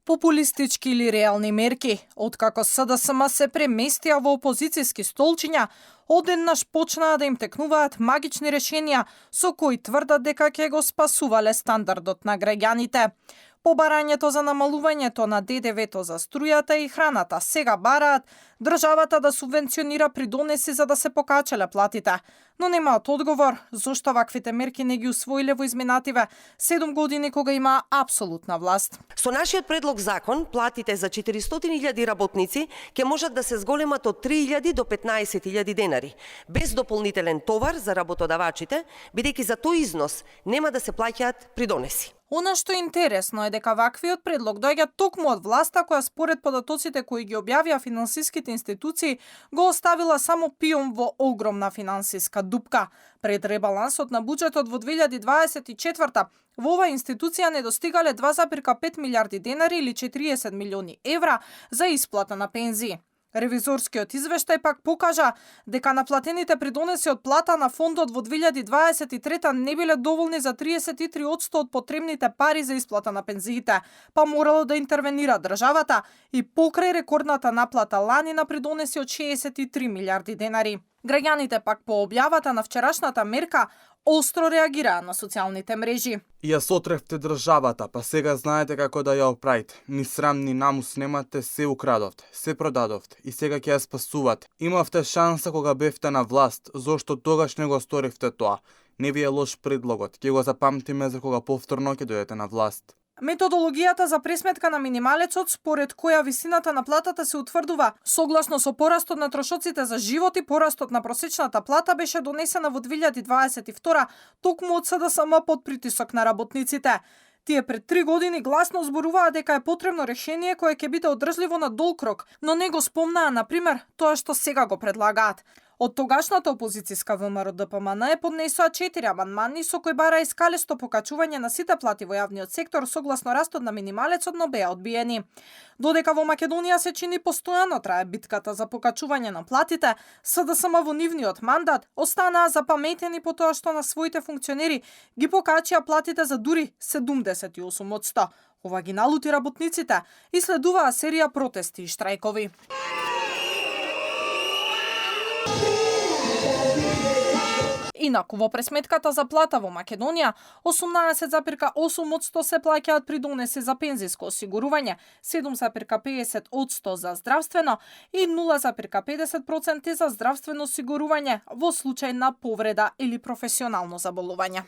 Популистички или реални мерки, откако СДСМ се преместија во опозицијски столчиња, одеднаш почнаа да им текнуваат магични решенија со кои тврдат дека ќе го спасувале стандардот на граѓаните. Побарањето за намалувањето на ДДВ-то за струјата и храната сега бараат државата да субвенционира придонеси за да се покачале платите, но немаат одговор зошто ваквите мерки не ги усвоиле во изминативе 7 години кога има апсолутна власт. Со нашиот предлог закон, платите за 400.000 работници ќе можат да се зголемат од 3.000 до 15.000 денари, без дополнителен товар за работодавачите, бидејќи за тој износ нема да се плаќаат придонеси. Она што е интересно е дека ваквиот предлог доаѓа токму од власта која според податоците кои ги објавија финансиските институции го оставила само пион во огромна финансиска дупка. Пред ребалансот на буџетот во 2024 во оваа институција недостигале 2,5 милиарди денари или 40 милиони евра за исплата на пензии. Ревизорскиот извештај пак покажа дека наплатените придонеси од плата на фондот во 2023 не биле доволни за 33% од потребните пари за исплата на пензиите, па морало да интервенира државата и покрај рекордната наплата лани на придонеси од 63 милиарди денари. Граѓаните пак по објавата на вчерашната мерка остро реагираа на социјалните мрежи. Ја сотревте државата, па сега знаете како да ја оправите. Ни срам, ни намус немате, се украдовте, се продадовте и сега ќе ја спасувате. Имавте шанса кога бевте на власт, зошто тогаш не го сторивте тоа. Не ви е лош предлогот, ќе го запамтиме за кога повторно ќе дојдете на власт. Методологијата за пресметка на минималецот, според која висината на платата се утврдува согласно со порастот на трошоците за живот и порастот на просечната плата, беше донесена во 2022 токму од СДСМ под притисок на работниците. Тие пред 3 години гласно зборуваа дека е потребно решение кое ќе биде одржливо на долг рок, но не го спомнаа, например, тоа што сега го предлагаат. Од тогашната опозицијска ВМРО-ДПМН поднесоа 4 амандмани со кои бара искалесто покачување на сите плати во јавниот сектор согласно растот на минималецот, но беа одбиени. Додека во Македонија се чини постојано трае битката за покачување на платите, СДСМ во нивниот мандат останаа запаметени по тоа што на своите функционери ги покачија платите за дури 78%. Ова ги налути работниците и следуваа серија протести и штрајкови. Инаку, во пресметката за плата во Македонија, 18,8% се плаќаат придонеси за пензиско осигурување, 7,50% за здравствено и 0,50% за здравствено осигурување во случај на повреда или професионално заболување.